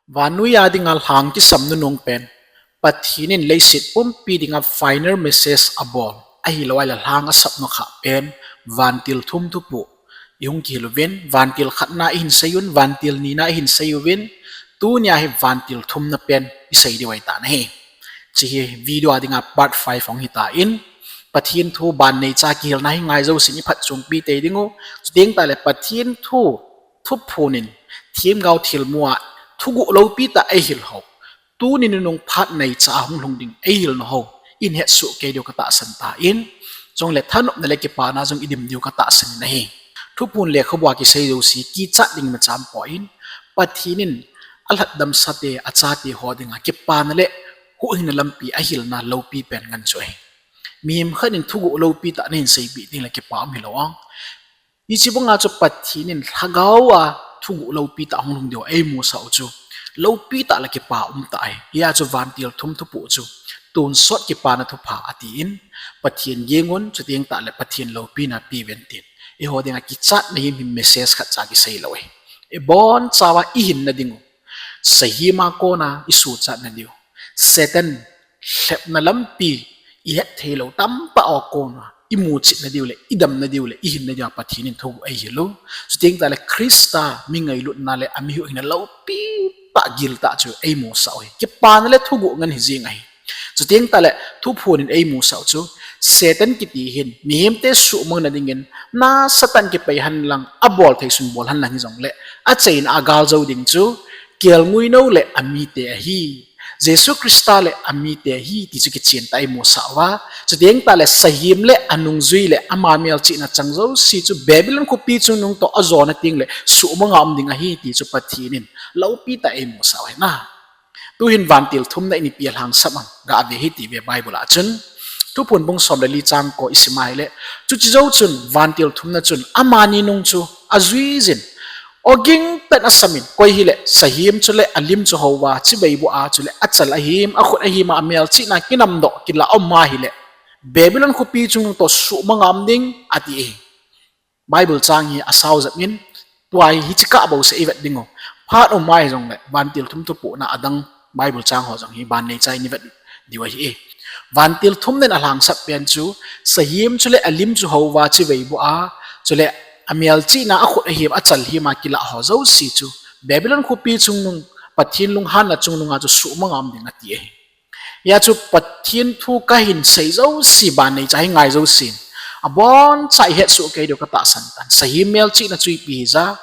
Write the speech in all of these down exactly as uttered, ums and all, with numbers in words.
Vannoi a dinga lhang kisam nunung pen, Pathen in leiset pumpi dinga final message abol, ahilou ahile lhang asap nokha pen, vantil thum thupoh ihung kihil uvin, vantil khatna ihin sei un, vantil nina ihin sei uvin, tunia hi vantil thumna pen isei diu ahitan ahi. Hiche hi video a dinga part five hung hitan, Pathen thu ban neicha kihilna hi ngai jousen iphatchompi tei dingu, chuteng tahle Pathen thu, thuphon in, themgao thilmu a thuguh loupi tah eihil ho, tuni nunung phat neicha a hung lhung ding eihil nau ho, ihin hetsoh kei diu katahsan tan, chule thanopna le kipana jong idim diu katahsan in ahi. Thuphon lekhabua kisei jouse kichat ding imacha aumpoi, Pathen in alhatdamsate, achate ho dinga kipana le huhhingna lampi ahilna loupi pen ngen chu ahi. Mihem khat in thuguh loupi tah nahin seipeh tengle kipa um hilou a, hiche banga chu Pathen in lhagao a thuguh loupi tah hung lhung diu eimusah u chu loupi tah le kipa umtah ahi. Hia chu vantil thum thupoh chu tonsot kipana thupha atin, Pathen gingun, chuteng tahle Pathen loupina peuvin tin, eiho dinga kichatna himhim message khatcha kisei lou ahi. Ibonchauva ihinna dingu, sahem a kona isochatna diu, Satan lhepna lampi ihet theilou tamtah a kona imuchetna diu le idamna diu le ihinna diuva Pathen in thuguh eihil u, chuteng tahle Christa mi ngailutna le ami huhhingna loupi tah giltah chu eimusah u ahi. Kipana le thuguh ngen hijeng ahi. Chuteng tahle thuphon in eimusah u chu, Satan kiti hin mihemte suhmangna dingin nasatah in kipei henlang, abol thei sun bol henlang hijongle, achaina a galjou ding chu kelngoi nou le amite ahi, Jesu Christa le amite ahi ti chu kichen tah a eimusah uva, chuteng tahle sahem le anungjui le ama melchihna chang jouse chu Babylon khopi chungnung toh ajona tengle suhmanga um ding ahi ti chu Pathen in loupi tah a eimusah u ahi na. Tuhin vantil thumna in ipi alhangsap ham gave hite ve Bible a chun. Thuphon bung som le li chang ko isim a ahile, chuche jou chun vantil thumna chun amani nung chu ajuiyin, aw gingtah in asamin, koi hile sahem chule alim chu houva, chibai boh a, chule achal ahem, akhut ahem a amelchihna kinamdoh kilah um ahile, Babylon khopi chungnung toh suhmanga um ding ati ahi. Bible chang hi asao jep in, tua hi hiche kah bouseh ivet dingu. Phat um a hijongle vantil thum thupohna adang Bible chang ho jong hi ban neicha in ivet diu ahi. Vantil thumna in alhangsap pen chu, sahem chule alim chu houva, chibai boh a, chule amelchihna, akhut ahem, achal ahem a kilah ho jouse chu Babylon khopi chungnung, Pathen lunghanna chungnunga chu suhmanga um ding ati ahi. Hia chu Pathen thu kahin sei jouse, ban neicha hi ngai jousen, aboncha ihetsoh kei diu katahsan tan. Sahem melchihna chu ipi hija,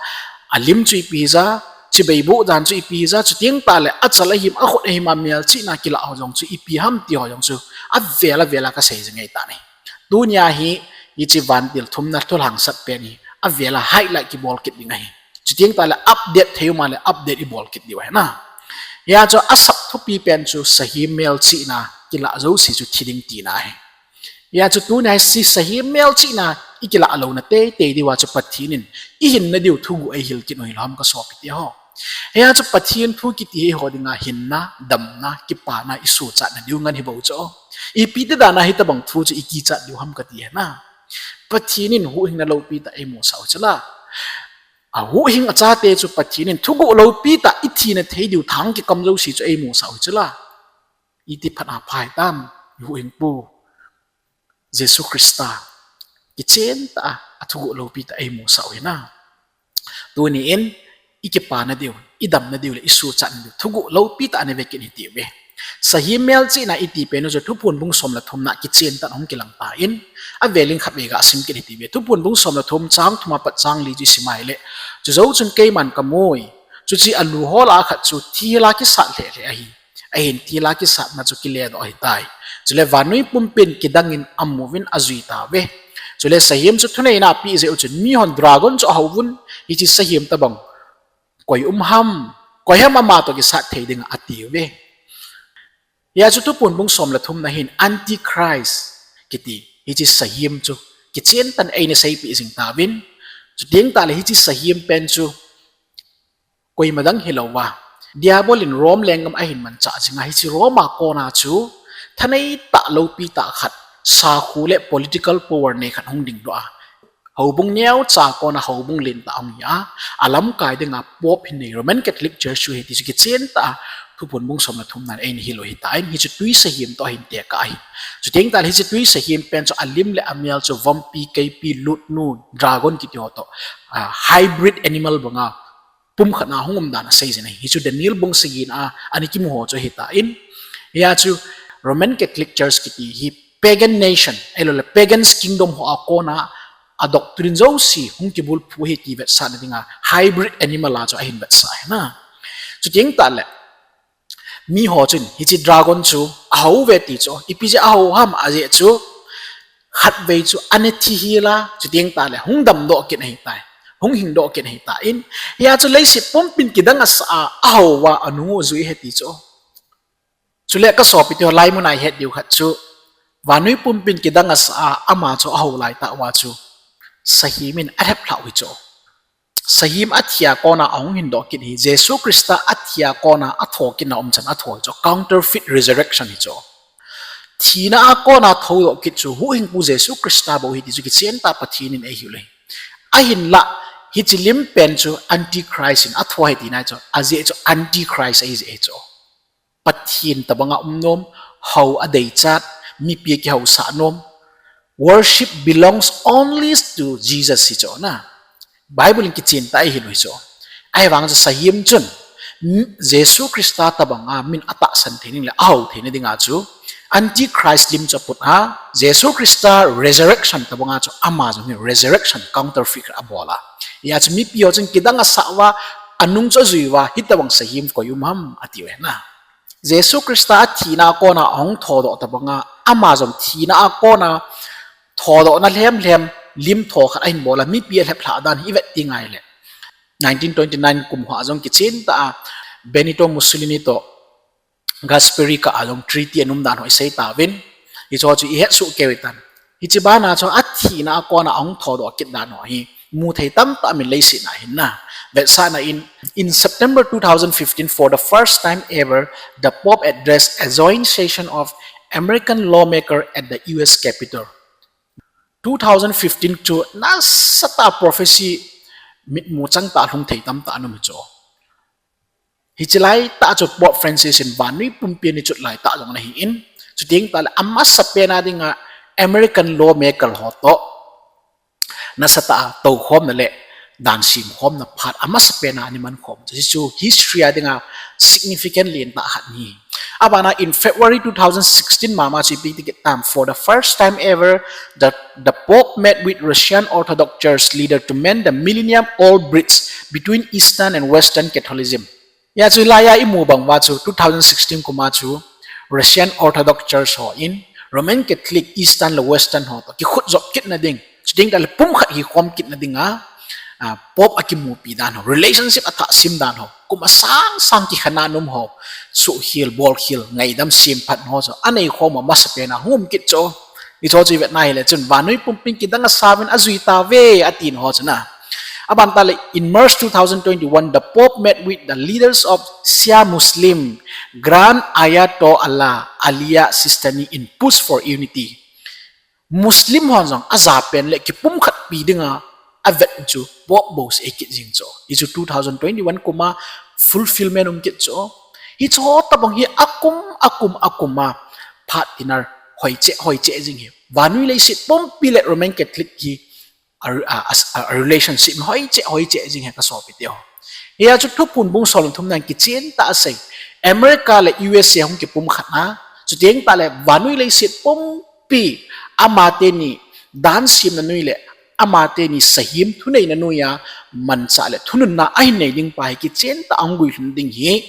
alim chu ipi hija, chibai boh dan chu ipi hija, chuteng tahle achal ahem, akhut ahem a melchihna kilah ho jong chu ipi ham ti ho jong chu avel avel a kasei jing ahitan ahi. Tunia hi hiche vantil thumna thu lhangsap pen hi avel a highlight kibol kit ding ahi. Chuteng tahle update thei um a le update ibol kit diu ahi na. Hia chu asap thupi pen chu sahem melchihna kilah jouse chu thi ding tina ahi. Hia chu tunia hi sahem melchihna ikilah louna teitei diuva chu Pathen in ihinna diu thuguh eihil kit u hilou ham kasopite ho. Hia chu Pathen thu kiti hi eiho dinga hinna, damna, kipana, isochatna diu ngen hibou chu. Ipi ti dan a hitobang thu chu ikichat diu ham kati ahi na. Pathen in huhhingna loupi tah eimusah u chula, ahuhhing achate chu Pathen in thuguh loupi tah ithina thei diu thang kikam jouse chu eimusah u chula, iti phat a pha hitam, ihuhhingpu Jesu Christa kichen tah a athuguh loupi tah eimusah u ahi na. Tuni in ikipana diu, idamna diu le isochatna diu thuguh loupi tah ana ve kit hitiuve. Sahem melchihna iti pen u chu Thuphon bung som le thumna kichen tah in hung kilang tan, avel in khatvei gasim kit hitiuve. Thuphon bung som le thum chang thum apat chang li chu isim a ahile, chujou chun keiman kamui, chuche alu ho lah a khat chu thil a kisat lheh lheh ahi. Ahin thil a kisatna chu kiledoh ahitai. Chule vannoi pumpin kidangin amuvin ajui tauve. Chule sahem chu thuneina apeh jeh u chun mihon dragon chu ahouvun, hiche sahem tobang koi um ham, koi ham ama toh kisat thei dinga atiuve. Hia chu Thuphon bung som le thumna hin Antichrist kiti hiche sahem chu kichen tah in eina seipeh jing tauvin. Chuteng tahle hiche sahem pen chu koima dang hilouva, Diabol in Rome lenggam ahin manchah jinga hiche Rome a kona chu thanei tah loupi tah khat, sakhu le political power nei khat hung dingdoh a, Houbung neocha kona houbung lentah ahung hi a, alamkai dinga Pope hin nei Roman Catholic Church chu ahi ti chu kichen tah a Thuphon bung som le thumna in eihil u ahitan, hichu tui sahem toh ahin tekah ahi. Chuteng tahle hiche tui sahem pen chu alim le amel chu vampire, keipi, lutnu, dragon kiti ho toh, a, hybrid animal banga pumkhat a hung um dan asei jin ahi. Hichu Daniel bung sagi na a ana kimu ho chu ahitan, hia chu Roman Catholic Church kiti hi pagan nation, ahilouleh pagan's kingdom ho a kona a doctrine jouse hung kibulphu ahi ti vetsahna dinga hybrid animal a chu ahin vetsah ahi na. Chuteng tahle miho chun hiche dragon chu ahou ve ti chu, ipi jeh a ahou ham ajeh chu, khatvei chu ana thi hila, chuteng tahle hung damdoh kit ahitai, hung hingdoh kit ahitan, hia chu leiset pumpin kidang asah a, ahou uva anung u ajui ahi ti chu. Chule kasopite ho, laimun a ihet diu khat chu, vannoi pumpin kidang asah a ama chu ahou laitah uva chu sahem in alheplhah u hichu. Sahem athia kona ahung hingdoh kit hi, Jesu Christa athia kona atho kitna umchan atho hichu, counterfeit resurrection hichu. Thina a kona thoudoh kit chu huhhingpu Jesu Christa bou ahi ti chu kichen tah a Pathen in eihil u ahi. Ahinlah hiche lim pen chu Antichrist in atho ahi tina ahi chu, ajeh chu Antichrist ahijeh ahi chu. Pathen tobanga um nom, hou adeichat, mipi akihousah nom. Worship belongs only to Jesus hichu na. Bible in kichen tah a eihil u hichu. Ahivang chu sahem chun Jesu Christa tobanga min atahsan thei ding le ahou theina dinga chu Antichrist lim chu aput a, Jesu Christa resurrection tobanga chu ama jong hi resurrection counterfeit abol a, hia chu mipi ho chun kidang asah uva, anung chu ajui uva, hitobang sahem koi um ham atiu ahi na. Jesu Christa athina a kona ahung thodoh tobanga ama jong thina a kona thodohna lhemlhem lim tho khat ahin bol a, mipi alheplhah dan hi ivet teng ahile nineteen twenty-nine kum hoa jong kichen tah a Benito Mussolini toh Gasperi kah a jong treaty ana um dan ho isei tauvin, hicheho chu ihet soh keiyu hitan. Hiche bana chu athina a kona ahung thodoh kit dan ho hi muthei tamtah aum in leiset a hin na. Vetsahna in, in September two thousand fifteen, for the first time ever, the Pope addressed a joint session of American lawmaker at the U S Capitol. Two thousand fifteen chu nasatah a prophecy mitmu changtah a lhung thei tamtah ana um hichu. Hiche laitah chu Pope Francis in vannoi pumpi ana chut laitah jong ana hin, chuteng tahle amasapen a dinga American lawmaker ho toh nasatah a toukhomna le dansemkhomna phat amasapen a ana mankhom chu, hichu history a dinga significant lentah khat ahi. Abana in February two thousand sixteen mama chu ipi ti kit tam, for the first time ever, the, the Pope met with Russian Orthodox Church leader to mend the millennium-old breach between Eastern and Western Catholicism. Hia chu hilaiya imu bang uva chu two thousand sixteen kuma chu Russian Orthodox Church hon Roman Catholic Eastern le Western ho toh kikhutjop kitna ding, chuteng tahle pumkhat hikhom kitna dinga, a, Pope akimupi dan ho, relationship athah sem dan ho, kum asang sang kikhana ana um ho, suhkhel, bolkhel, ngaidam semphat ho chu aneikhom amasapen a hung um kit chu. Hicheho chu ivetna hile chun vannoi pumpin kidang asauvin ajui tauve atina ho chu na. Aban tahle, in March two thousand twenty-one, the Pope met with the leaders of Shia Muslim, Grand Ayatollah Ali Sistani in push for unity. Muslim hon jong ajapen le kipumkhatpi dinga avet chu Pope bouseh kit jing chu. Hichu two thousand twenty-one kuma fulfillment um kit chu. Hicheho tobang hi akum, akum, akuma phat tina hoiche, hoiche jing hi. Vannoi leiset pumpi le Roman Catholic hi a, a, a, a relationship hoiche, hoiche jing hi kasopite ho. Hia chu Thuphon bung som le thumna in kichen tah a asei. America le U S A hung kipumkhatna, chuteng tahle vannoi leiset pumpi amateni dansemna noi le amateni sahem thuneina noiya manchah le thununna ahin nei ding pa hi kichen tah a hung guilhun ding hi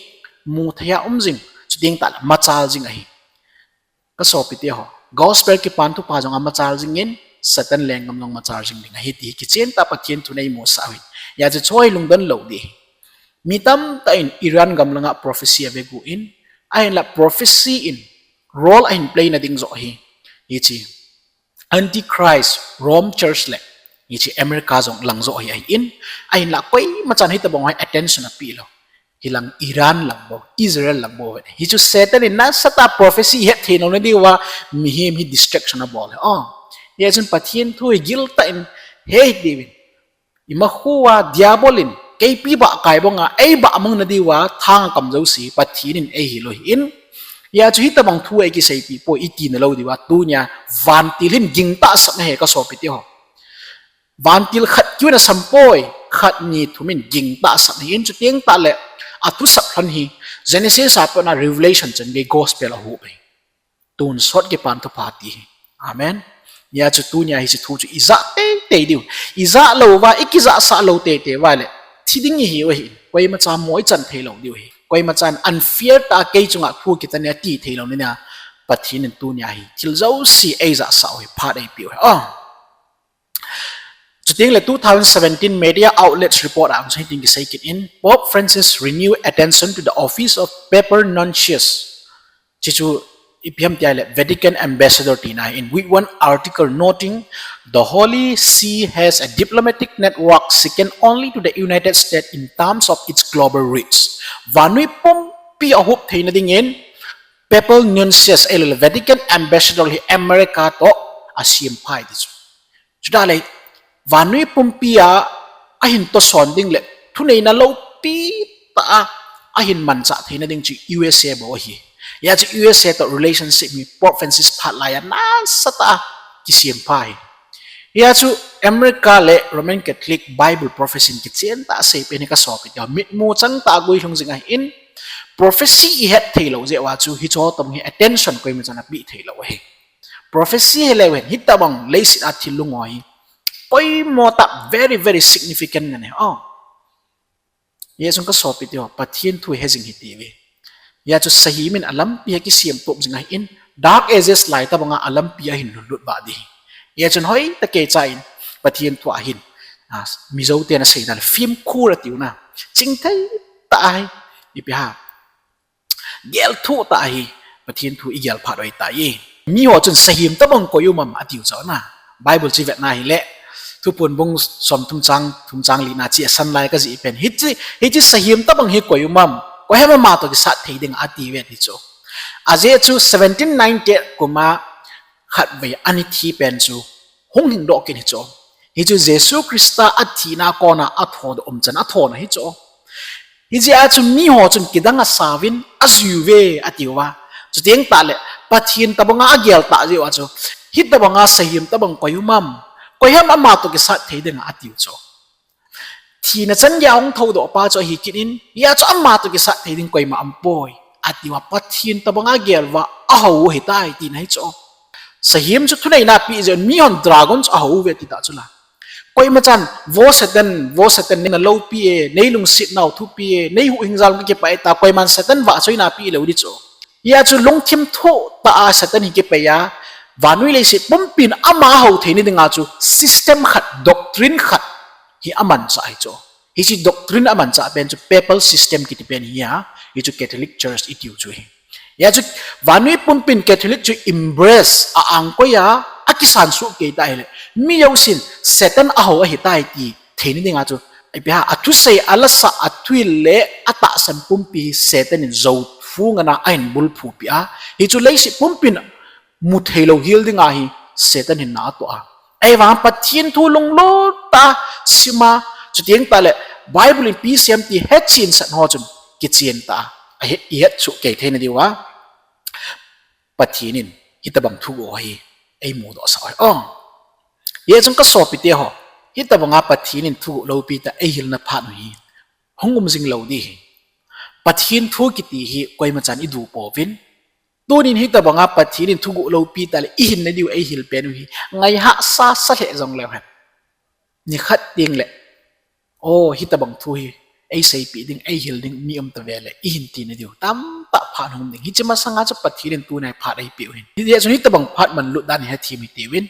muthei a um jing, chuteng tahle machal jing ahi. Kasopite ho, gospel kipan thupha jong amachal jingin, Satan lenggam jong machal jing ding ahi ti hi kichen tah a Pathen thun eimusah uvin. Hia chu hicheho hi lungdon lou ding ahi. Mi tamtah in Iran gam langa prophecy ave uvin, ahinlah prophecy in role ahin play na ding joh hi, hiche Antichrist, Rome Church le hiche America jong lang joh hi ahin, ahinlah koimachan hitobang ho hi attention apeh lou. Hilang Iran lang bou, Israel lang bou ve. Hichu Satan in nasatah a prophecy ihet thei louna diuva mihem hi distraction abol hi. Oh. Hichun Pathen thu hi giltah in He hitiuvin. Imakhua diabol in, keipi bahkai banga, eibah mang nadiuva, thang akam jouse, Pathen in eihil u ahin. Hijeh chun hitobang thu eikiseipeh poi, iti nalou diuva, tunia, vantil hin gingtah sah ahi kasopiteho. Vantil khat kiu in asam poi, khat ni thum in gingtah sah ahin, chuteng tahle, athusap lhon hi, Genesis a pat a Revelation chan gei gospel ahup ahi. Tonsot kipan thupha ti hi. Amen. Hijeh chun tunia hiche thu chu ijah teitei diu. Ijah louva, ikijahsah lou teitei uva le, thi ding ihiu ahi. Koimacha mo ichan theilou diu ahi. Koimachan unfair tah a kei chunga thu kitan e ati theilou nia, Pathen in tunia hi thil jouse eijahsah u hi, phat eipeh u ahi. Chuteng le two thousand seventeen media outlets report a hung sei ding kisei kit in, Pope Francis renew attention to the office of Papal Nuntius. Hichu ipi ham tia le Vatican Ambassador tina ahin, with one article noting the Holy See has a diplomatic network second only to the United States in terms of its global reach. Vannoi pumpi ahup theina dingin Papal Nuntius ahilou le Vatican Ambassador hi America toh asempha ahi ti chu. Chuteng le, vannoi pumpi a, ahin tohson ding le, thuneina loupi tah a, ahin manchah theina ding chu U S A bou ahi. Hijeh chun U S A toh relationship hi Pope Francis phat laiya nasatah a kisempha ahi. Hijeh chun America le Roman Catholic Bible prophecy in kichen tah a aseipen hi kasopiteho, mitmu chang tah a guilhung jing ahin, prophecy ihet theilou jeh uva chu hiche tobang hi attention koimachan apeh theilou ahi. Prophecy hileu hen, hitobang leiset a thil lungho hi poimo tah, very, very significant ngan ahi. Hijeh chun kasopiteho, Pathen thu hejing hitiuve. Hijeh chun sahem in alampi hi akisem tup jing ahin, Dark Ages lai tobanga alampi ahin lhunlut vah ding ahi. Hijeh chun hoitah a kicha in Pathen thu ahin, Mizo ten asei dan le fimkhur atiuna, chingthei tah ahi, ipi ham, gelthoh tah ahi, Pathen thu igel phat u ahitai. Miho chun sahem tobang koi um am atiu chu na. Bible chu ivetna hile, Thuphon bung somthum chang thum chang lina chu asan lai kajih pen. Hiche, hiche sahem tobang hi koi um am, koi ham ama toh kisat thei ding atiuve ti chu. Ajeh chu seventeen ninety-eight kuma khatvei ana thi pen chu hung hingdoh kit ahi chu. Hichu Jesu Christa athina kona athodoh umchan athona ahi chu. Hijeh a chu miho chun kidang asauvin ajuiuve atiuva. Chuteng tahle Pathen tobanga agel tah jeh uva chu, hitobanga sahem tobang koi um am, koi ham ama toh kisat thei dinga atiu chu. Thina chan geiya hung thoudoh pa chu ahi kit in, hijeh chun ama toh kisat thei ding koima aumpoi atiuva, Pathen tobanga gel uva ahou u ahitai tina ahi chu. Sahem chu thuneina apeh jeh un mihon dragon chu ahou uve tita chu la. Koimachan, vo Satan, vo Satan, neina loupi e, neilungset nau thupi e, neihuhhing jal kakipah e tia koiman Satan vahchoina apeh lou ding chu. Hijeh chun lungthim thoh tah a Satan hi kipei a, vannoi leiset pumpin ama hou theina dinga chu system khat, doctrine khat hi amanchah ahi chu. Hiche doctrine amanchah pen chu papal system kiti pen ahi a, hichu Catholic Church itiu chu ahi. Hijeh chun vannoi pumpin Catholic chu embrace a, angkoi a, akisan soh kei tah ahile, mi jousen Satan ahou ahitai ti theina dinga chu, ipi ham, athusei, alasah, athil le atahsan pumpi hi Satan in jou phu ngana ahin bulphupeh a, hichu leiset pumpin mutheilou hel dinga hi Satan hinna atoh a. Ahivang Pathen thu lunglut tah a sima, chuteng tahle Bible in ipi asei ham ti hechen sat ho chun kichen tah a, ahe, ihet soh kei theina diuva Pathen in hitobang thuguh hi eimudohsah u ahi. Hijeh chun kasopiteho, hitobanga Pathen in thuguh loupi tah eihilna phat u hi hung um jing lou ding ahi. Pathen thu kiti hi koimachan idu pouvin. Tunin hitobanga Pathen in thuguh loupi tah le ihinna diu eihil pen u hi ngaihah sasa lheh jongleu hen, nikhat tengle, o, hitobang thu hi eiseipeh ding, eihil ding mi um tave le, ihin tina diu tamtah phat hung um ding. Hiche masanga chu Pathen in tunia phat eipeh u ahin. Hijeh chun hitobang phat manlut dan hi hethem hitiuvin,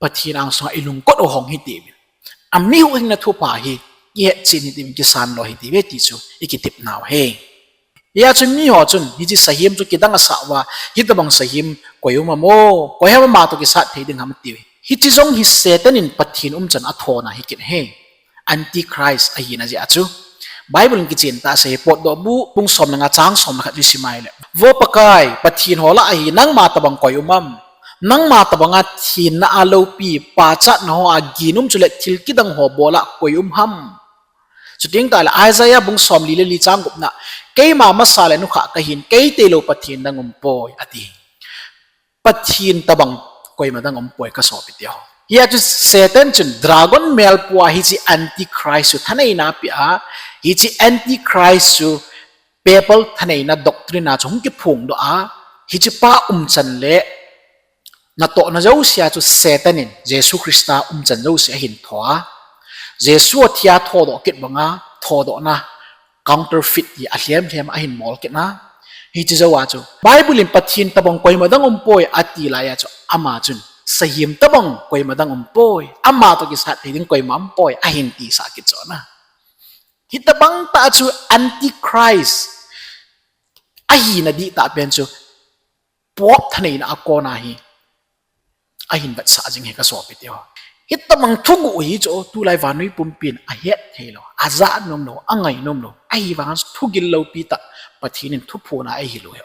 Pathen angsunga ilungkot u hong hitiuvin, ami huhhingna thupha hi kihetchen hitiuvin, kisanlo hitiuve ti chu ikitepnau ahi. Hijeh chun miho chun hiche sahem chu kidang asah uva, hitobang sahem koi um am o, koi ham ama toh kisat thei ding ham atiuve. Hiche jong hi Satan in Pathen umchan athona ahi kit ahi. Antichrist ahina jeh a chu. Bible in kichen tah asei, Potdohbu bung somle nga chang somle khat chu isim a ahile, Vo Pakai, Pathen ho lah a hi nangma tobang koi um am? Nangma tabanga thenna a loupi, pachatna hoa ginum chule thil kidang ho bola koi um ham? Chuteng tahle Isaiah bung somli le li chang gupna, keima masa le nukhah kahin, kei tilou Pathen dang umpoi, ati. Pathen tabang koima dang umpoi kasopite ho. Hia chu Satan chun dragon melpua hiche Antichrist chu thaneina apeh a, hiche Antichrist chu papal thaneina doctrine a chu hung kiphongdoh a, hichepa umchan le natohna jousea chu Satan in Jesu Christa umchan jouse ahin tho a, Jesu athia thodoh kit banga thodohna counterfeit ti alhem lhem ahin mol kit a. Hiche jouva chu Bible in Pathen tabang koima dang umpoi ati laiya chu ama chun sahem tabang koima dang umpoi, ama toh kisat thei ding koima umpoi ahin tisah kit chu na. Hitabang tah chu Antichrist ahina dihtah pen chu Pope thaneina a kona hi ahin vetsah jing hi kasopite ho. Hitabang thuguh hi chu tulai vannoi pumpin ahet theilou, ajah nomlou, angai nomlou, ahivanga thugil loupi tah Pathen in thuphona eihil u hi.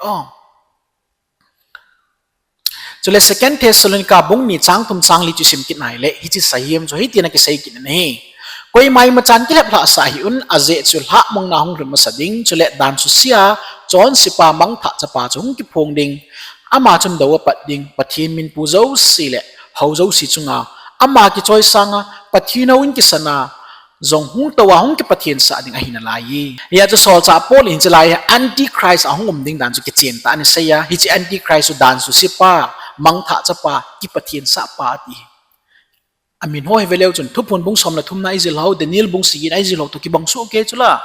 Chule Second Thessalonica bung ni chang thum chang li chu sim kit nai le, hiche sahem chu hitin akisei kit in ahi. Koima imachan kilheplhahsah hih un, ajeh chu lhahmangna hung lhun masa ding, chule dan suse a, chonsepa mangthah chapa chu hung kiphong ding. Ama chun dou apat ding, Pathen minpu jouse le hou jouse chunga ama kichoisanga Pathen houin kisana jong hung touva hung kipathensah ding ahi nalaiye. Hia chu solchah Paul in hiche lai a Antichrist ahung um ding dan chu kichen tah in asei a, hiche Antichrist chu dan susepa, mangthah chapa, kipathensahpa ati. Amin ho hi veleu chun Thuphon bung som le thumna ijil hou, Daniel bung sagi na ijil hou toh kibang soh kei chula.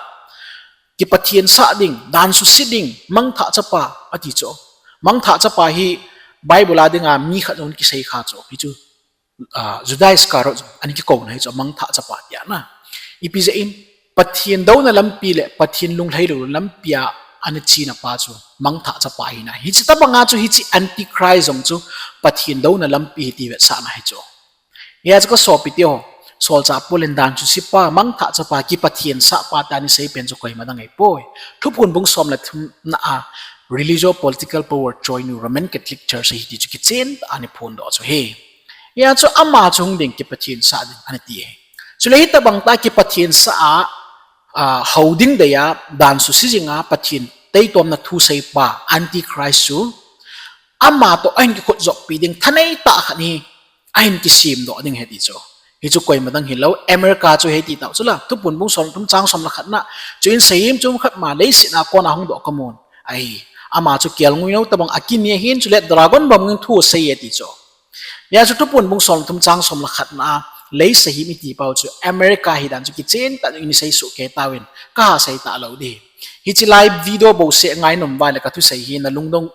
Kipathensah ding, dan suse ding, mangthah chapa ati chu. Mangthah chapa hi Bible a dinga mi khat jong kisei kha chu, hichu Judas Iscariot jong ana kikouna hichu mangthah chapa tia na. Ipi jeh in Pathen douna lampi le Pathen lunglhailou lampia ana chena pa chu mangthah chapa ahina. Hiche tabanga chu hiche Antichrist jong chu Pathen douna lampi ahi ti vetsahna hichu. Hia chu kasopite ho, solchah Paul in dan susepa, mangthah chapa, kipathensahpa tia ana sei pen chu koima dang ahipoi. Thuphon bung som le thumna a religio-political power choinu Roman Catholic Church ahi ti chu kichen tah in ana phondoh chu ahi. Hia chu ama chu hung ding kipathensah ding ana ti ahi. Chule hitabang tah kipathensah a, hou ding dei a, dan suse jinga Pathen taitomna thu seipa Antichrist chu ama toh ahin kikhutjoppi ding thanei tah khat hi ahin kisemdoh ding ahi ti chu. Hichu koima dang hilou, America chu ahi ti tau chula, Thuphon bung som thum chang som le khatna, chuin sahem chom khat ama leiset a kona hungdoh kamun ahi. Ama chu kelnguinou tabang akini ahin, chule dragon bang in thu asei e ti chu. Hia chu Thuphon bung som thum chang som le khatna a lei sahem iti pau chu America ahi dan chu kichen tah in isei soh kei tauvin, kaha sei talou ding. Hiche lai video bouseh ngainom uva le kathusei hi nalungdong,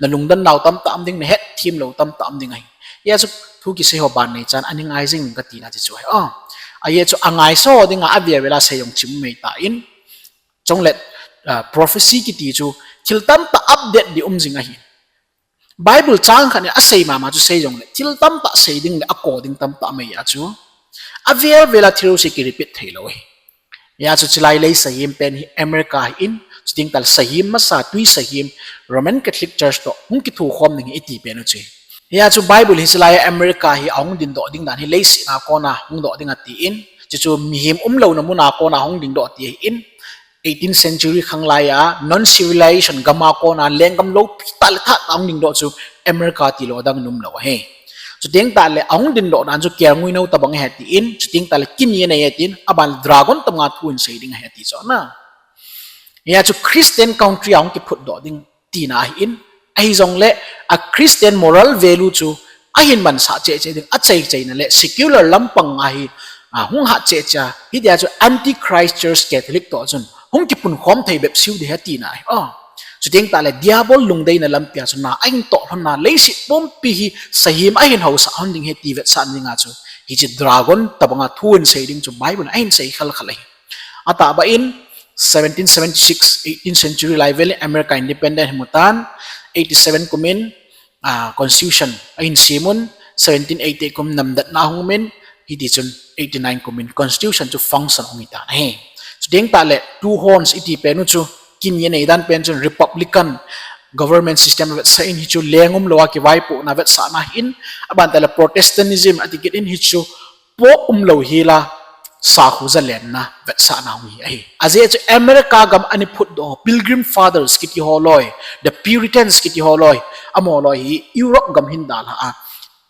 nalungdon nau tamtah um ding, nahetthem lou tamtah um ding ahi. Hia chu thu kisei ho ban neichan ana ngai jing in katina chu chu ahi. Ahia chu angaisah ho dinga avel vel a sei jong chim mei tan. Chule prophecy kiti chu thil tamtah update ding um jing ahi. Bible chang khat in asei mama chu sei jongle thil tamtah sei ding le ako ding tamtah mei a chu avel vel a thil jouse kirepeat theilou ahi. Hia chu hiche lai lei sahem pen hi America ahin, chuteng tahle sahem masa twi sahem Roman Catholic Church toh hung kithukhom ding ahi iti pen u chu. Hia chu Bible hiche lai America hi ahung dindoh ding dan hi leiset a kona hungdoh ding atin, chuchu mihem umlouna muna kona hung dingdoh ti ahin, eighteenth century khanglai a non civilization gam a kona lenggam loupi tah le thah tah hung dingdoh chu America tilou adang umlou ahi. Chuteng tahle ahung dindoh dan chu kelnguinou tabang ahi tin, chuteng tahle kini anei atin, aban dragon tabanga thu ahin sei ding ahi ati chu na. Hia chu Christian country a hung kiphutdoh ding tina ahin, ahijongle a Christian moral value chu ahin mansah cheh cheh ding, achai chaina le secular lampang ahi, hung hat cheh cheh a, hitia chu Antichrist Church Catholic toh chun hung kipunkhom thei bep seh ding ahi tina ahi. Chuteng tahle Diabol lungdeina lampia chu na ahin toh lhonna leiset pumpi hi sahem ahin haosah lhon ding ahi ti vetsah dinga chu hiche dragon tabanga thu ahin sei ding chu Bible in ahin sei khelkhel ahi. Atahbeh in seventeen seventy-six, eighteenth century lai vel in America independent ahin mutan, eighty-seven kumin constitution ahin semun, seventeen eighty-eight kum namdatna ahung umin, hitichun eighty-nine kumin constitution chu function ahung hitan ahi. Chuteng tahle two horns iti pen u chu kini anei dan pen chun Republican Government system vetsah in hichu leng umlou a kivaipohna vetsahna ahin, aban tale Protestantism ati kit in hichu Pope umlou hila sakhu zalenna vetsahna hung hi ahi. Ajeh chu America gam ana phutdoh Pilgrim Fathers kiti ho loi, the Puritans kiti ho loi, amaho loi hi Europe gam hin dalha a,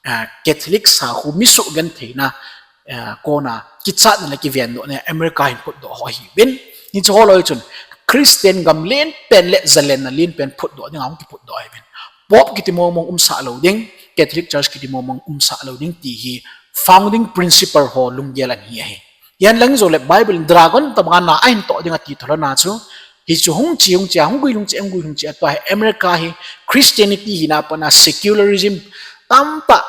ah, Catholic sakhu mi suhgentheina, ah, kona kichatna le kivendohna America hin phutdoh ho ahiuvin. Hichu ho loi chun Christian gam lenpen le zalenna lenpen phutdoh dinga hung kiphutdoh ahiuvin. Pope kiti mongmong umsah lou ding, Catholic Church kiti mongmong umsah lou ding ti hi founding principle ho lunggel ahi ahi. Hihen lang jouleh Bible in dragon tobanga na ahin toh ding ati tholhona chu, hichu hung che, hung che, hung gui, hung che, hung gui, hung che a tua hi America hi Christianity hina pat a secularism tamtah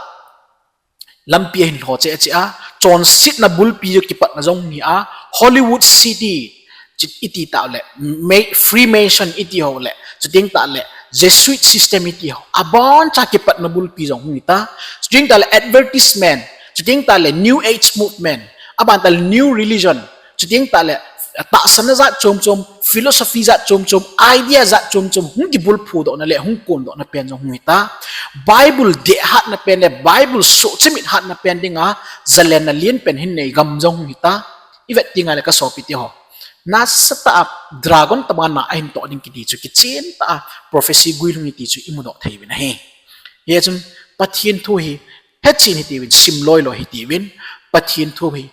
lampi ahin lho cheh cheh a, chonsetna bulpi jong kipatna jong hi a, Hollywood city, chu iti tah le, Ma-, Freemason iti ho le, chuteng tah le, Jesuit system iti ho, aboncha kipatna bulpi jong hung hita, chuteng tah le advertisement, chuteng tah le New Age movement, aban tah le new religion, chuteng tah le, tahsanna jat chom chom, philosophy jat chom chom, idea jat chom chom, hung kibulphudohna le hung kondohna pen jong hung hita. Bible dehhatna pen le Bible suhchimit hatna pen dinga zalenna lenpen hin nei gam jong hung hita. I vet tengle ka sopite ho, nasatah a dragon tobanga na ahin toh ding kiti chu kichen tah a prophecy guilhung ahi ti chu i mudoh thei uvin ahi. Hichun Pathen thu hi hechen hitiuvin, sim loi loi hitiuvin, Pathen thu hi,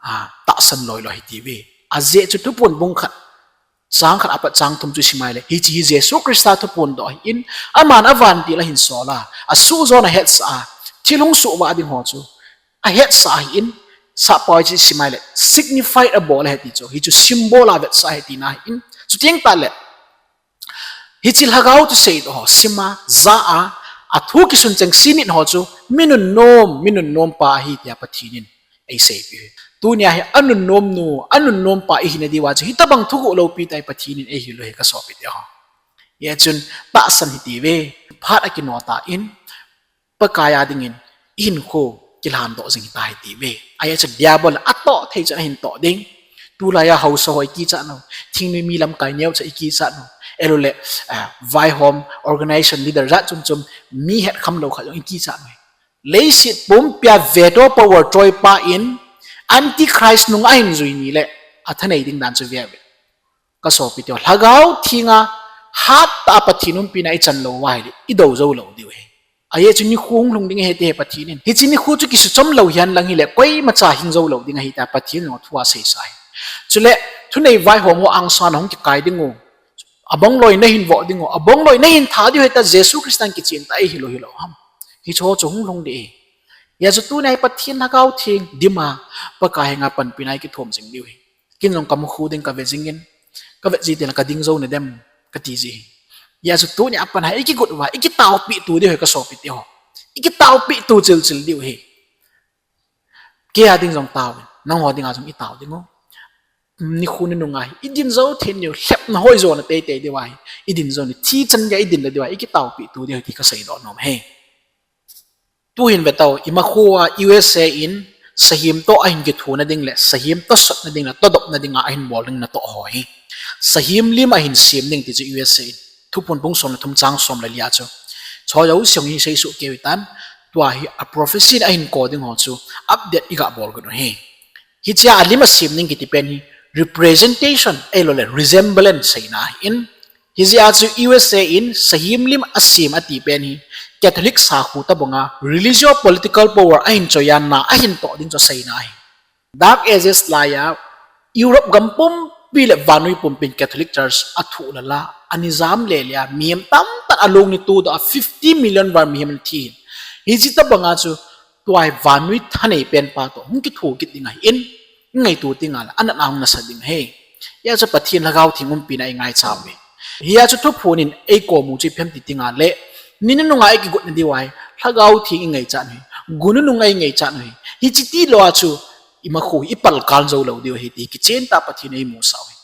ah, tahsan loi loi hitiuve. Ajeh chu Thuphon bung khat, chang khat apat chang thum chu sim uleh, hiche hi Jesu Christa thuphondoh ahin, aman avantil ahin sol a, asuhjon ahetsah a, thil hung sohvah ding ho chu ahetsah ahin, sappao hiche sim uleh, signified abol ahi ti chu, hichu symbol a vetsah ahi tina ahin, chuteng tah le, hiche lhagao thusei ho sim a, ja a, athu kisun chengse nit ho chu mi nunnom, mi nunnom pa ahi tia Pathen in eiseipeh uve. Tunia hi anunnom nu, anunnom pa ihina diuva chu hitobang thuguh loupi tah hi Pathen in eihil u ahi ka sopite ho. Hichun tahsan hitiuve, phat akino tan, Pakai a dingin ihinkho kilhandoh jing hita hitiuve. Ajeh chu Diabol in atoh thei chan ahin toh ding. Tulai a haosa ho i kichat u, thingnoi mi lamkai neocha i kichat u, ahilouleh, ah, vaihom organization leader jat chom chom, mi hetkham lou khat jong i kichat u. Leiset pumpia veto power choipa in Antichrist nung ahin jui nile athanei ding dan chu veuve. Ka sopite ho, Lhagao Thenga hattah a Pathen umpina ichan lou uva ahile, idou jou lou diu ahi. Ajeh chu nikho hung lhung ding ahi ati ahi Pathen in. Hiche nikho chu kisuchom lou hihen lang hile, koimacha hing jou lou ding ahi tia Pathen in thu aseisa ahi. Chule, thunei vaihom ho angsan a hung kikai dingu, abang loi nahin voh dingu, abang loi nahin tha diu ahi tia Jesu Christa in kichen tah a eihil u hilou ham? Hicheho chu hung lhung ding ahi. Hijeh chun tunia hi Pathen Lhagao Theng dima, Pakai henga panpina ikithum jing diu ahi. Ken jong kamu khu ding kave jingin, kavet ji tengle kading jou nadem kati ji ahi. Hijeh chun tunia pat a ikigot uva ikitaopeh to diu ahi ka sopite ho. Ikitaopeh to chil chil diu ahi. Keia ding jong taovin, nangho dinga jong itao dingu. Nikho nununga hi idin jou thei diu, lhepna hoi jona teitei diu ahi. Idin jou ni, thi chan geiya idin le diu ahi, ikitaopeh to diu ahi ti kaseidoh nom ahi. Tuhin vetao, imakhoa U S A in sahem toh ahin kithuna ding le sahem tosotna ding le todopna dinga ahin bol ding natoh ho hi, sahem lim ahin sem ding ti chu U S A in Thuphon bung som le thum chang som le lia chu, choi jouse hi seisoh keiyu hitan, tua hi a prophecy in ahin kou ding ho chu update iga bol got u ahi. Hichea alim asem ding kiti pen hi representation ahiloule resemblance seina ahin, hijeh a chu U S A in sahem lim asem ati pen hi Catholic sakhu tobanga religio-political power ahin choiya na ahin toh ding chu aseina ahi. Dark Ages laiya Europe gam pumpi le vannoi pumpin Catholic Church athuhlel a, ana jam lele a, mihem tamtah alung ana todoh a, fifty million val mihem ana thi hin. Hiche tobanga chu tua hi vannoi thanei penpa toh hung kitho kit ding ahin, ingaito tengle anatna hung nasat ding ahi. Hijeh chun Pathen Lhagao Theng umpina ingaicha uve. Hijeh chun Thuphon in eikou u chu ipi ham ti tengle, ni nununga ikigotna diu ahi, Lhagao Theng ingaichat u ahi, gu nunung ingaichat u ahi. Hiche tilou a chu imakho hi ipalkal jou lou diu ahi ti kichen tah a Pathen in eimusah u ahi.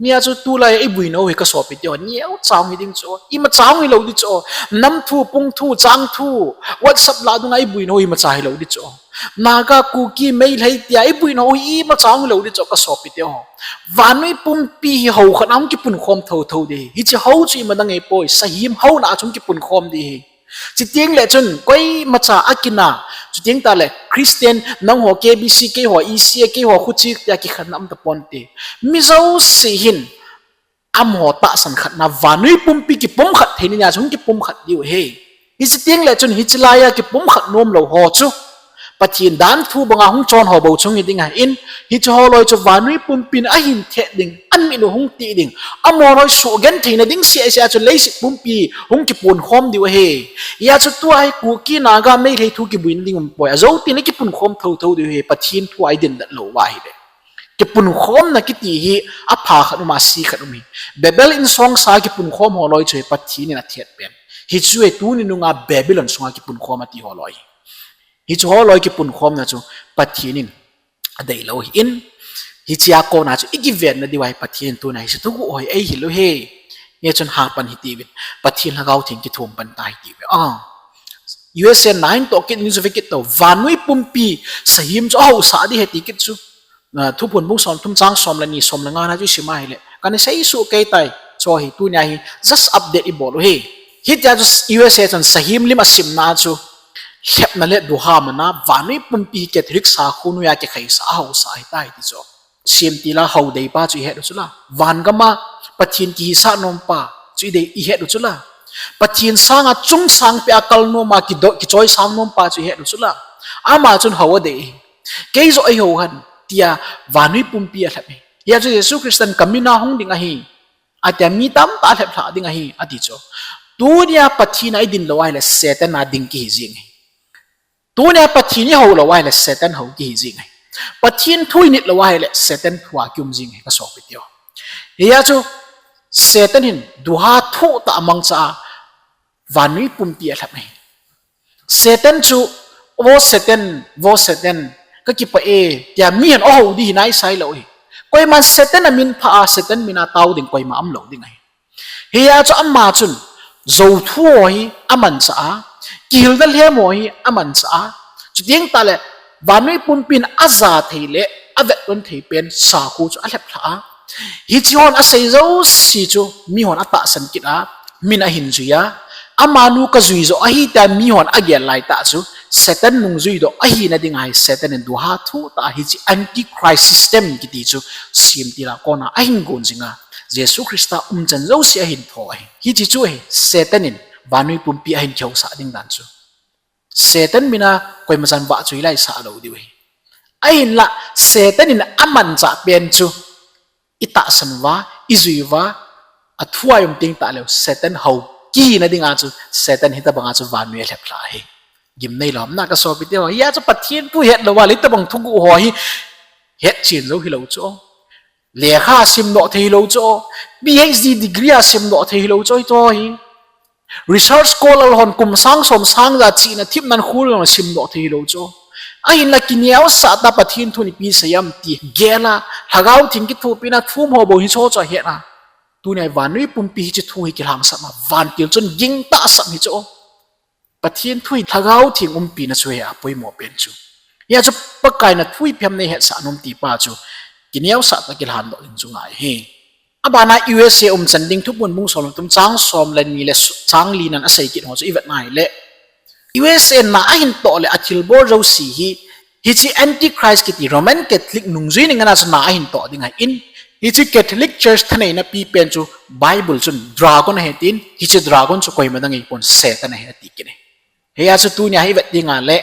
Hijeh chun tulai a iboinau hi ka sopite ho, neocha hung hi ding chu, imacha hung hilou ding chu, nam thu, pung thu, chang thu, WhatsApp lah dunga iboinau hi imacha hilou ding chu. Naga, Kuki, Meitei tia iboina u hi imacha hung lou ding chu kasopite ho. Vannoi pumpi hi hou khat a hung kipunkhom thotho ding ahi. Hiche hou chu imadang ahipoi, sahim houna a chu hung kipunkhom ding ahi. Chuteng le chun koimacha akina, chuteng tale Christian, nangho K B C, keiho E C A, keiho Khuchik tia kikhenna um taponte. Mi jouse hin amaho tahsan khatna vannoi pumpi kipumkhat theina nia chu hung kipumkhat diu ahi. Hiche teng le chun hiche laiya kipumkhat nomlou ho chu Pathen danthu banga hung chon ho bou chu hung hi ding ahin, hiche holoi chu vannoi pumpin ahin thet ding, amit u hung tih ding, amaho loi suhgentheina ding sehseh a chu leiset pumpi hung kipunkhom diu ahi. Hijeh chun tua hi Kuki, Naga, Meitei thu kibuina ding umpoi, ajou tengle kipunkhom thotho diu ahi, Pathen thu a idin det lou uva ahile. Kipunkhomna kiti hi apha khat um a, se khat um ahi. Babel insongsa kipunkhom holoi chu hi Pathen in athet pen. Hichu hi tuni nunga Babylon sunga kipunkhom ati holoi hi. Hichu holoi kipunkhomna chu Pathen in adeilou ahin, hichea kona chu ikivenna diuva hi Pathen in tuna hi thuguh hoi eihil u ahi. Hichun hapan hitiuvin, Pathen Lhagao Theng kithum pan ta hitiuve. U S A na ahin toh kit ding chu ve kit tao, vannoi pumpi sahim chu ahousah ding ahi ti kit chu. Thuphon bung somthum chang som le ni, som le nga na chu isim a ahile kana seisoh kei tai. Chu hi tunia hi just update ibol u ahi. Hitia chu U S A chun sahim lim asimna chu lhepna le duha mana vannoi pumpi Catholic sakho noiya kikhaisa ahousah ahitai ti chu. Semtila hou deipa chu ihet u chula, van gama Pathen kihisah nompa chu idei ihet u chula, Pathen sanga chung sangpeh a kal noma kichoisang nompa chu ihet u chula. Ama chun hou adei ahi. Kei joh eihou hen tia vannoi pumpi alhep ahi. Hia chu Jesu Christan kamin a hung ding ahi, atia mi tamtah alhep lhah ding ahi ati chu. Tunia Pathen a idin lou ahile Satan a ding kihi jeng ahi. Tunia Pathen ihou lou ahile Satan hou kihi jeng ahi. Pathen thu init lou ahile Satan thu a kium jeng ahi kasopiteho. Hia chu Satan hin duha thuhtah a mangcha a vannoi pumpi alhep ahi. Satan chu, vo Satan, vo Satan, kakipah e tia mihem ahou ding hi naisai lou ahi. Koiman Satan amin phah a Satan min a tao ding koima umlou ding ahi. Hia chu ama chun jouthu ho hi amanchah a, kihilna lhem ho hi amanchah a, chuteng tahle vannoi pumpin aja thei le avetton thei pen sakho chu alhep lhah a, hiche hon asei jouse chu mihon atahsan kit a, min ahin jui a, amanu kajui joh ahi tia mihon agel laitah chu Satan nungjui doh ahina dinga hi Satan in duha thuhtah a hiche antichrist system kiti chu semtil a kona ahin gon jinga, Jesu Christa umchan jouse ahin tho ahi. Hiche chu ahi Satan in vannoi pumpi ahin kihousah ding dan chu. Satan mina koimachan vahchoi laisah lou diu ahi. Ahinla Satan in amanchah pen chu itahsan uva, ijui uva, athu a ium teng tahleu Satan hou kihina dinga chu Satan hitobanga chu vannoi alhep lhah ahi. Gimnei lomna kasopiteho, hia chu Pathen thu het louva le hitobang thuguh ho hi hetchen jou hilou chu. Lekha simdoh thei hilou chu. P H D degree a simdoh thei hilou chu hitohi. Research scholar hon kum sang som sang ja chihna thipnan khul jong simdoh thei hilou chu. Ahinla kineosah tah a Pathen thun ipi sei am ti gel a, Lhagao Theng kithopina thum ho bou hicheho chu ahet a, tunia vannoi pumpi hiche thu hi kilhangsap a vantil chun gingtah asam hichu. Pathen thu hi Lhagao Theng umpina chu ahi apoimo pen chu. Hia chu Pakai na thu ipi ham neihetsah nom tipa chu kineosah tah a kilhandoh ding chu ngai ahi. Abana U S A umchan ding Thuphon bung som le thum chang som le ni le chang li nan asei kit ho chu ivet na ahile, U S A na ahin toh le athilbol jouse hi, hiche Antichrist kiti Roman Catholic nungjui ni ngana chu na ahin toh ding ahin, hiche Catholic Church thaneina pipen chu Bible chun dragon ahi tin, hiche dragon chu koima dang ahipon Satan ahi ati kit e. Hia chu tunia hi ivet dinga le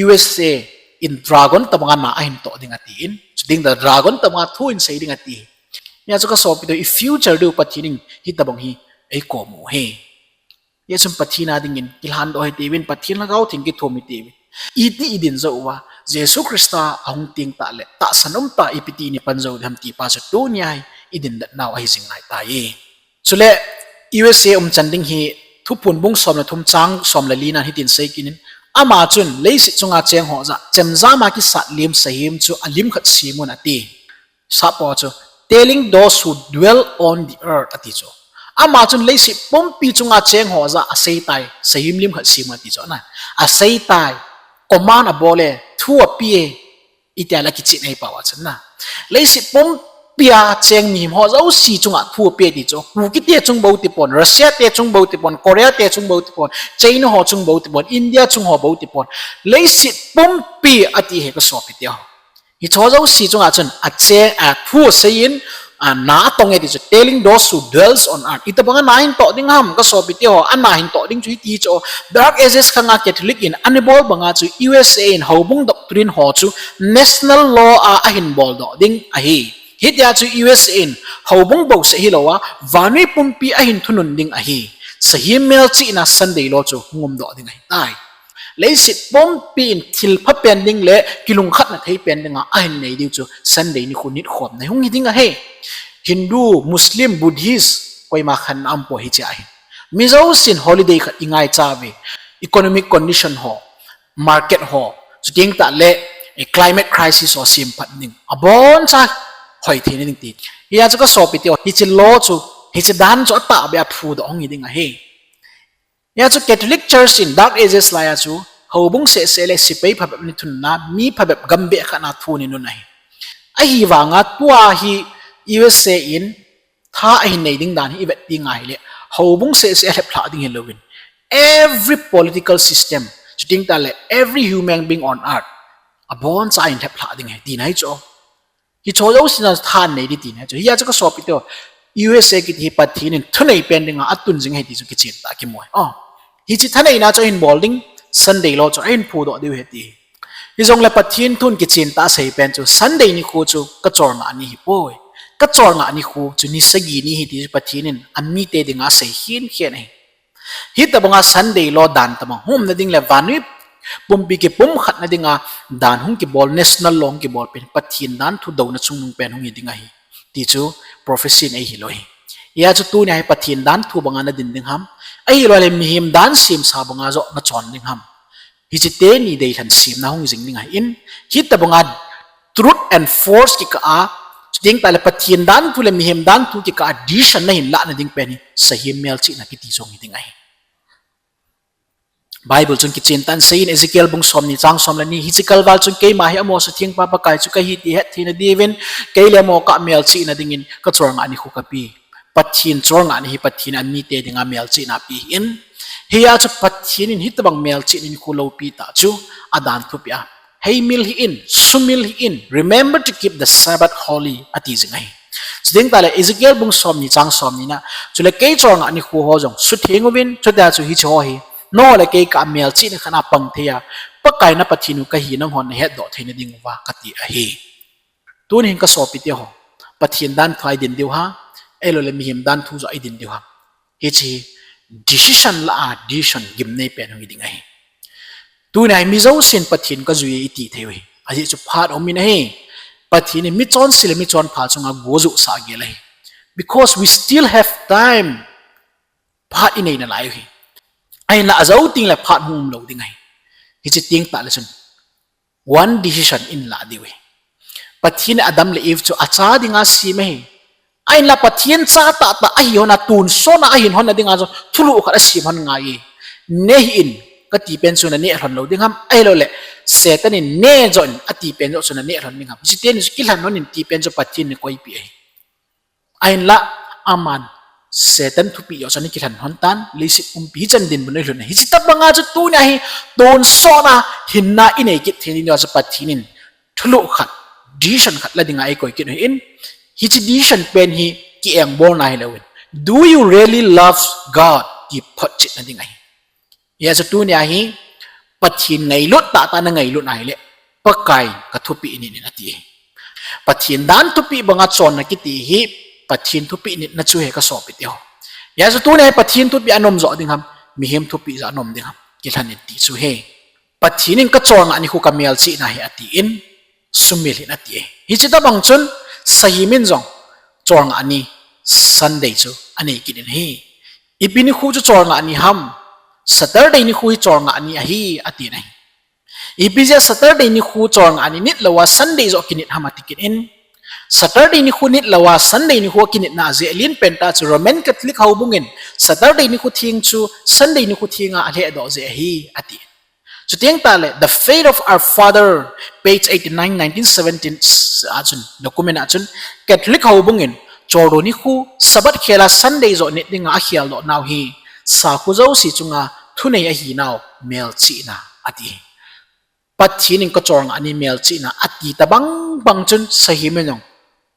U S A in dragon tobanga na ahin toh ding atin, chuteng tah dragon tobanga thu ahin sei ding ati. Hia chu kasopiteho, i future diu Pathen in hitobang hi eikomu ahi. Hia chun Pathen a dingin kilhandoh hitiuvin, Pathen Lhagao Theng kithum hitiuvin, iti idin jou uva, Jesu Christa ahung teng tahle tahsan umtah a ipi ti ipan jou ding ham tipa chu tunia hi idin det nau ahi jing nai tai. Chule U S A umchan ding hi Thuphon bung som le thum chang som le li nan hitin sei kit in, ama chun leiset chunga cheng ho jah chemjam a kisat lim sahim chu alim khat sem un ati. Sappao chu, telling those who dwell on the earth ati chu. Ama chun leiset pumpi chunga cheng ho jah aseitai, sahim lim khat sem un ati chu na. Aseitai. command abol e, thu ape e, itia la kichihna hi pao a chun na. Leiset pumpia cheng mihem ho jouse chunga thu ape ti chu, Kuki te chung bou tipon, Russia te chung bou tipon, Korea te chung bou tipon, China ho chung bou tipon, India chung ho bou tipon. Leiset pumpi ati hi ka sopi te ho. Hicho jouse chunga chun ache, a thu aseiyin, a na atong e ti chu, telling those who dwells on earth. Itobanga na hin toh ding ham ka sopi te ho, ana hin toh ding chu hiti chu. Dark Ages khanga Catholic in ana bol banga chu U S A in houbung doctrine ho chu national law a ahin boldoh ding ahi. Hitia chu U S A in houbung bouseh hilou a, vannoi pumpi ahin thunun ding ahi. Sahem melchihna Sunday law chu hung umdoh ding ahitai. Leiset pumpi in thilpha pen ding le kilungkhatna thei pen dinga ahin nei diu chu Sunday nikho nitkhomna hung hi ding ahi. Hindu, Muslim, Buddhist, koima khanna aumpoi hiche ahi. Mi jousen holiday khat ingaicha uve. Economic condition ho, market ho, chuteng tahle, eh, climate crisis ho semphat ding, aboncha hoi theina ding ti. Hia chu ka sopi te ho, hiche law chu, hiche dan chu atahbeh a phudoh hung hi ding ahi. Hia chu Catholic Church in Dark Ages laiya chu houbung sehseh le sepai phabep ana thunna, mi phabep gambeh khat na thu ana nun ahi. Ahivanga tua hi U S A in tha ahin nei ding dan hi ivet tenga hile, houbung sehseh alheplhah ding hilouvin, every political system, chuteng tahle every human being on earth, aboncha ahin lheplhah ding ahi tina hi chu. Hicho jousena tha anei ding tina hi chu. Hia chu ka sopi te ho, U S A kiti hi Pathen in thunei pen dinga atun jing ahi ti chu kichen tah kimu ahi. Hiche thaneina chu ahin bol ding, Sunday law chu ahin phudoh diu ahi ti. Hijongle Pathen thun kichen tah asei pen chu Sunday nikho chu ka cholngah ni ahipoi. Ka cholngah nikho chu ni sagi ni ahi ti chu Pathen in amite dinga asei khenkhen ahi. Hitobanga Sunday law dan tobang hung umna ding le vannoi pumpi kipumkhatna dinga dan hung kibol, national law hung kibol pen Pathen danthu douna chungnung pen hung hi ding ahi ti chu prophecy in eihil u ahi. Hia chu tunia hi Pathen danthu banga nadin ding ham, ahiloule mihem dan semsa banga joh nachon ding ham. Hiche teni deilhen semna hung jing ding ahin, hitobanga truth and false kikah a, chuteng tahle Pathen danthu le mihem danthu kikah a decision nahin lahna ding pen hi sahem melchihna kiti chu hung hi ding ahi. Bible chun kichen tah in aseiyin, Ezekiel bung somni chang som le ni, hiche kalval chun keima hi amaho suthengpa Pakai chu kahi ti hettheina diuvin, kei le amaho kah melchihna dingin ka cholngah nikho kape. Pathen cholngah ni hi Pathen in amite dinga melchihna ape ahin, hia chu Pathen in hitobang melchihna nikho loupi tah chu adan thupeh a, heimil hih in, sumil hih in, remember to keep the Sabbath holy ati jing ahi. Chuteng tahle Ezekiel bung somni chang somni na, chule kei cholngah nikho ho jong sutheng uvin, chutia chu hiche ho hi nangho le kei kah a melchihna khat a pang thei a, Pakai na Pathen u kahi nanghon nahetdoh theina dinguva kati ahi. Tunin ka sopite ho, Pathen danthu a idin diu ham, ahiloule mihem danthu joh a idin diu ham? Hiche decision lah a decision gimnei pen hung hi ding ahi. Tunia hi mi jousen Pathen kajui e iti thei u ahi. Ajeh chu phat aumin ahi. Pathen in michonse le michonpha chunga gojuhsah gel ahi. Because we still have time. Phat inei nalai u ahi. Ahinla ajou tengle phat hung umlou ding ahi. Hiche teng tahle chun one decision ilah diu ahi. Pathen in Adam le Eve chu acha dinga sem ahi. Ahinla Pathen cha tahtah ahi lhona tonsot a ahin lhonna dinga chu thulhuh khat asem lhon ngai e. Nehih in kati pen chu naneh lhon lou ding ham, ahiloule Satan in neh joh in ati pen joh chu naneh lhon ding ham? Hiche teni chu kilhen lhon in ti pen chu Pathen in akoipeh ahi. Ahinla aman Satan thupeh joh chu ana kilhen lhon tan, leiset pumpi hichan dinmun a ilhun ahi. Hiche tobanga chu tunia hi tonsot a hinna inei kit thei ding diuva chu Pathen in thulhuh khat, decision khat la dinga eikoi kit u ahin, hiche decision pen hi ki-engbolna hilouvin, do you really love God ti photchetna ding ahi. Hia chu tunia hi Pathen ngailut tahtah a nangailut ahile, Pakai kathupeh in ati ahi. Pathen dan thupeh banga chonna kiti hi Pathen thupeh nitna chu ahi ka sopite ho. Hia chu tunia hi Pathen thupeh a naum joh ding ham, mihem thupeh joh a naum ding ham? Kilhen in ti chu ahi. Pathen in kacholngah nikho kamelchihna ahi atin, sumil hih in ati ahi. Hiche tobang chun sahem in jong cholngah ni Sunday chu anei kit in ahi. Ipi nikho chu cholngah ni ham? Saturday nikho hi cholngah ni ahi atin ahi. Ipi jeh a Saturday nikho cholngah ni nit louva Sunday joh kinit ham ati kit in, Saturday nikho nit louva Sunday nikho kinitna ajeh lenpen tah chu Roman Catholic houbung in Saturday nikho theng chu Sunday nikho thenga alhehdoh jeh ahi ati. Chuteng tahle, The Faith of Our Father, page eighty-nine, nineteen seventeen, a chun, document a chun, Catholic houbung in, Chordo nikho, Sabbath khela Sunday joh nit dinga akheldoh nau hi, sakho jouse chunga thunei ahinau, melchihna, ati. Pathen in kacholngah ni melchihna ati tabang bang chun sahem in jong,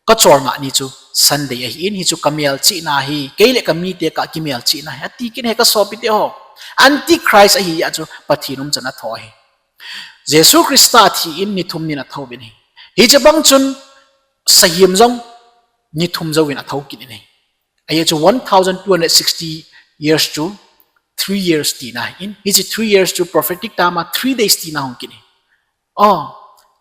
kacholngah ni chu Sunday ahin, hichu kamelchihna ahi, kei le kamite kakimelchihna ahi, ati kit e kasopite ho. Antichrist ahi a chu Pathen umchan atho ahi. Jesu Christa athi in ni thum nin athouvin ahi. Hiche bang chun sahem jong ni thum jouvin athou kit in ahi. Ahi chu one thousand two hundred sixty years chu three years tina ahin, hiche three years chu prophetic time a three days tina hung kit in ahi.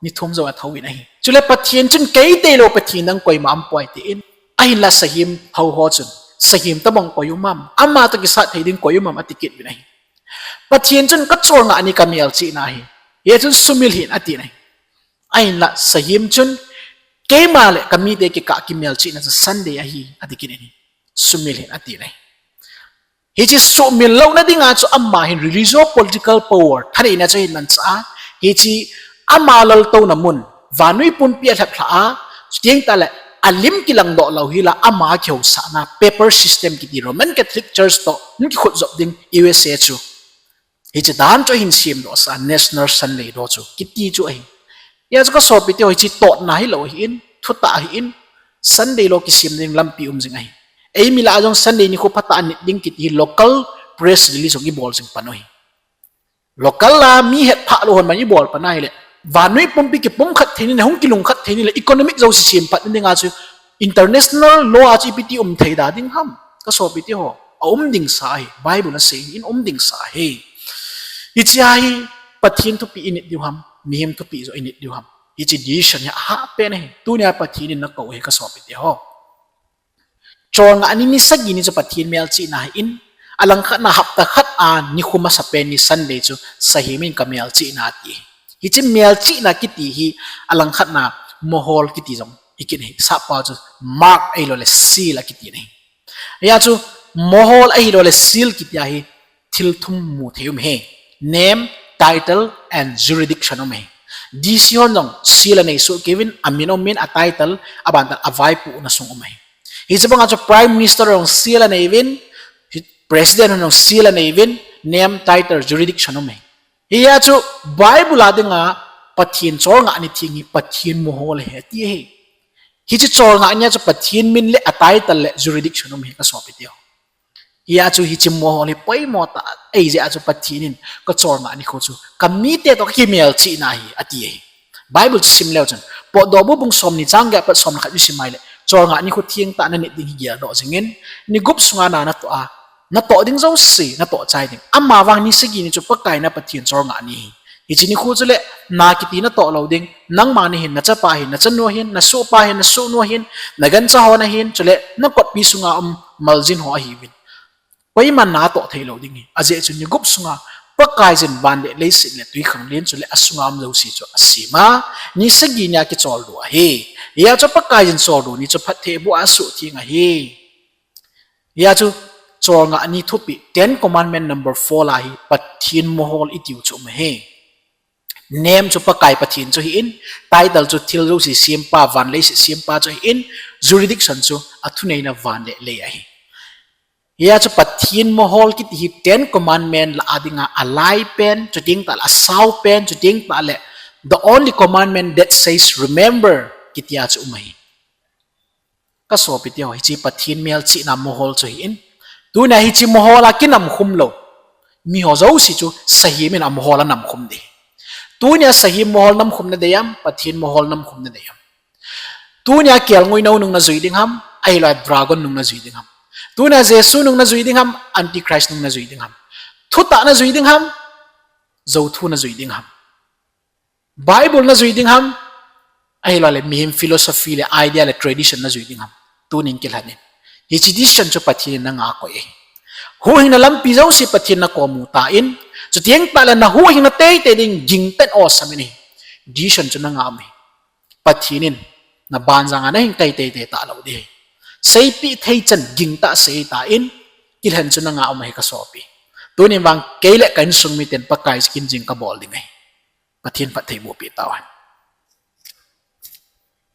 Ni thum jou athouvin ahi. Chule Pathen chun kei tilou Pathen dang koima umpoi tin, ahinla sahem thou ho chun, sahem tabang koi um am, ama toh kisat thei ding koi um am ati kit uvin ahi. Pathen chun kacholngah ni kamelchihna ahi, hichun sumil hih in atin ahi. Ahinla sahem chun, keima le kamite kikah kimelchihna chu Sunday ahi, ati kit in ahi. Sumil hih in atin ahi. Hiche sumil louna dinga chu ama hin religious political power thaneina chu ahin manchah a, hiche ama laltouna mun, vannoi pumpi alhep lhah a, chuteng tahle alim kilangdoh lou hila ama kihousahna papal system kiti Roman Catholic Church toh hung kikhutjop ding U S A chu, hiche dan chu ahin semdohsah a National Sunday Law chu kiti chu ahi. Hijeh chun kasopite ho, hiche totna hilou ahin, thutah ahin, Sunday Law kisem ding lampi um jing ahi. Eimi lah a jong Sunday nikho phatah a nit ding kiti hi local press release jong ibol jing pan u ahi. Local a mi hetphah lou hon man ibol pan ahile, vannoi pumpi kipumkhat thei ni le, hung kilungkhat thei ni le, economic jouse semphat ni dinga chu international law a chu ipi ti um thei da ding ham, kasopite ho? Aum ding sa ahi, Bible asei in um ding sa ahi. Hiche ahi, Pathen thupeh init diu ham, mihem thupeh joh init diu ham? Hiche decision hi ahahpen ahi. Tunia Pathen in nakou ahi kasopite ho. Cholngah ni, ni sagi ni chu Pathen melchihna ahin, alangkhatna hapta khat a nikho masapen ni Sunday chu sahem in kamelchihna ati. Hiche melchihna kiti hi alangkhatna mohol kiti jong ikit ahi. Sappao chu mark ahiloule seal akiti ahi. Hijeh chun mohol ahiloule seal kiti ahi, thil thum mu thei um ahi. Name, title and jurisdiction um ahi. D C hon jong seal anei soh kei uvin, amin um in, a title, aban tah avaipohna sung um ahi. Hiche banga chu Prime Minister jong seal anei uvin, President hon jong seal anei uvin, name, title, jurisdiction um ahi. Hijeh chun Bible a dinga Pathen cholngah ni theng hi Pathen mohol ahi ati ahi. Hiche cholngah nia chu Pathen min le a title le jurisdiction um ahi kasopite ho. Hijeh chun hiche mohol hi poimo tah ahi jeh a chu Pathen in kacholngah nikho chu kamite toh kakimelchihna ahi ati ahi. Bible chu sim leu chun, Potdohbu bung somni chang get apat somle khat isim a ahile, cholngah nikho thengtah nanit ding hi geldoh jingin, ni gup sunga na natoh a, natoh ding jouse natoh chai ding. Amavang ni sagi ni chu Pakai na Pathen cholngah ni ahi. Hiche nikho chule na kiti natoh lou ding, nangma nahin, nachapa hin, nachanu ahin, nasohpa hin, nasohnu ahin, nagancha hon ahin, chule nakotpi sunga um maljin ho ahiuvin, koiman natoh theilou ding ahi. Ajeh chu ni gup sunga Pakaiyin van le leiset le twikhanglen chule asunga um jouse chu asem a, ni sagi nia kicholdo ahi. Hijeh chun Pakaiyin choldo ni chu phatthei boh a asuhtheng ahi. Hijeh chun cholngah ni thupeh, Ten Commandment number four a hi Pathen mohol itiu chu um ahi. Name chu Pakai Pathen chu ahin, title chu thil jouse sempa, van leiset sempa chu ahin, jurisdiction chu athuneina van le lei ahi. Hijeh chun Pathen mohol kiti hi Ten Commandment lah a dinga alaipen, chuteng tahle asaopen, chuteng tahle the only commandment that says remember kitia chu um ahi. Kasopite ho, hiche Pathen melchihna mohol chu ahin, tunia hiche mohol a kinamkhum lou miho jouse chu sahem in amohol anamkhum ding. Tunia sahem mohol namkhum nadei am, Pathen mohol namkhum nadei am? Tunia kelngoi nou nung najui ding ham, ahiloule dragon nung najui ding ham? Tunia Jesu nung najui ding ham, Antichrist nung najui ding ham? Thutah najui ding ham, jouthu najui ding ham? Bible najui ding ham, ahiloule mihem philosophy le idea le tradition najui ding ham? Tunin kilhen in. Hiche decision chu Pathen in nangah koi ahi. Huhhingna lampi jouse Pathen nakom u tan, chuteng tahle nahuhhingna teitei ding gingtah in osam in ahi. Decision chu nangah um ahi. Pathen in nabanjang a nahin kai teitei talou ding ahi. Seipeh thei chan gingtah sei tan, kilhen chu nangah um ahi kasopi. Tunin vang kei le ka insung miten Pakai kin jing kabol ding ahi. Pathen phattheiboh peh tauhen.